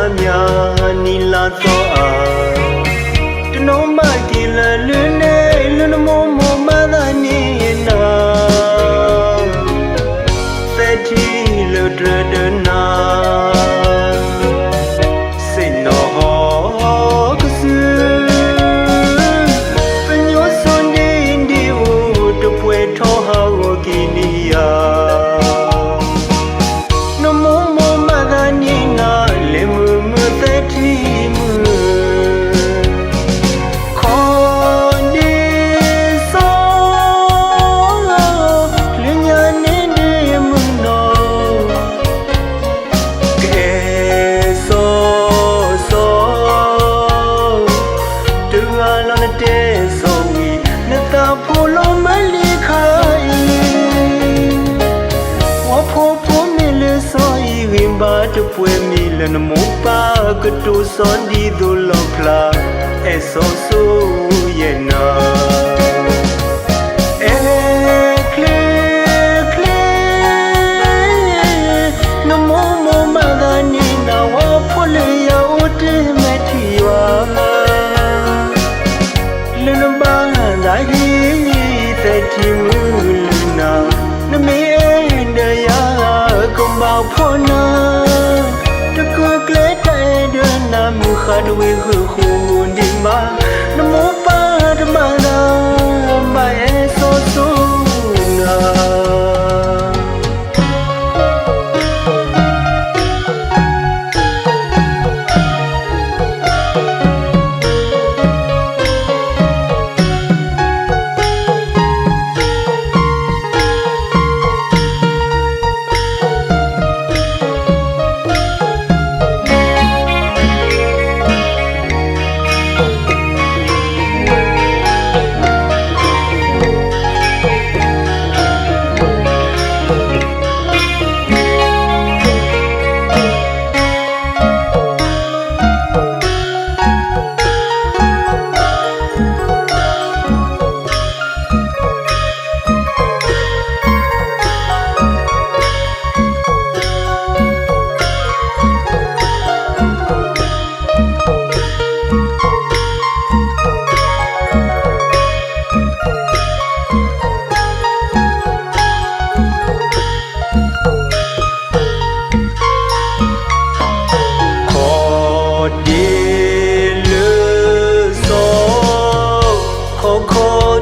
တၢ်မၠၣ်နံၣ်လါသီအါ, တနီၤဘၣ်က့ၤလၢလၢန့ၣ် လၢနမိၢ်မိၢ်မၤသးန့ၣ်နၤ, သဲထံလၢတြၢၤဒီးနၤ ဆ့ၣ်နီၤဟီကစု, ပညိၣ်စီၤဒ့ဒ့အိၣ် တပှဲၤထီၣ်ဟးဂီၤက့ၤန့ၢ်ယၤ, နမိၢ်မိၢ်မၤသးန့ၣ်နၤ လဲၤမုာ်မုာ်သဲထံမုာ် ခီဒ့စီ လၢညါန့ၣ်ဒ့မုၢ်နီၤ, ကအဲၣ်စီစီ တဂၤလီၤနတဲစီဝံၤ နသးဖိလီၤမၢလံခါအံၤ, ဝဲဖိဖိမ့ၢ်လၢစီအံၤ ဂ့ၤဘၣ်တပှဲၤမ့ၢ်လၢနမိၢ်ပၢ် ကတိၤစီဒ်သိးလီၢ်ဖျါ အဲၣ်စီစီယဲၢ်နၤ အဲၣ်ချ့ချ့, နမိၢ်မိၢ်မၤသးန့ၣ်နၤ ဝဲဖိလၢယအိၣ်တ့ၢ်မဲာ်ထံယွၤ, လၢနဘၣ်သးဟံးသဲထံမုၢ်လၢနၤ, နမ့ၢ်အဲၣ်ဒီးယၤကဘၣ်ဖှီၣ်နၤ, တကြၢးကျဲတၢ်အဲၣ်ဒီးနၤ မုၢ်ဃါတဝံၤဃုာ်ဃုာ်ဒံးဘၣ်, နမိၢ်ပၢ်တဘၣ်သး ဘၣ်အဲၣ်စီစီနၤ ခီဒ့လၢစီ ခီခီတၢ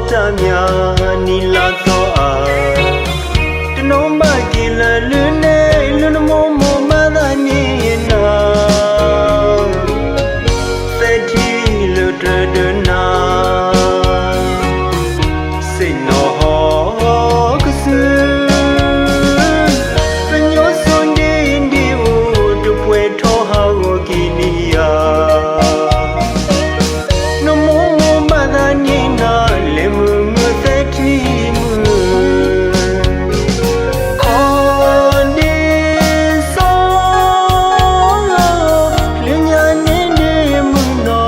်မၠၣ်နံၣ်လါသီအါ, တနီၤဘၣ်က့ၤလၢလၢန့ၣ် လၢနမိၢ်မိၢ်မၤသးန့ၣ်နၤ, သဲထံလၢတြၢၤဒီးနၤ ဆ့ၣ်နီၤဟီကစု, ပညိၣ်စီၤဒ့ဒ့အိၣ် တပှဲၤထီၣ်ဟးဂီၤက့ၤန့ၢ်ယၤ, နမိၢ်မိၢ်မၤသးန့ၣ်နၤ လဲၤမုာ်မုာ်သဲထံမုၢ် ခီဒ့စီ လၢညါန့ၣ်ဒ့မုၢ်နီၤ,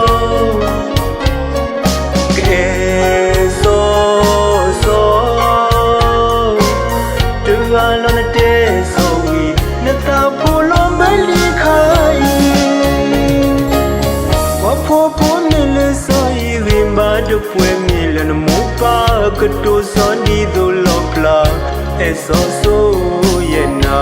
ကအဲၣ်စီစီ တဂၤလီၤနတဲစီဝံၤ နသးဖိလီၤမၢလံခါအံၤ, ပှၤဖိဖိမ့ၢ်လၢစီအံၤ ဂ့ၤဘၣ်တပှဲၤမ့ၢ်လၢနမိၢ်ပၢ် ကတိၤစီဒ်သိးလီၢ်ဖျါ အဲၣ်စီစီယဲၢ်နၤ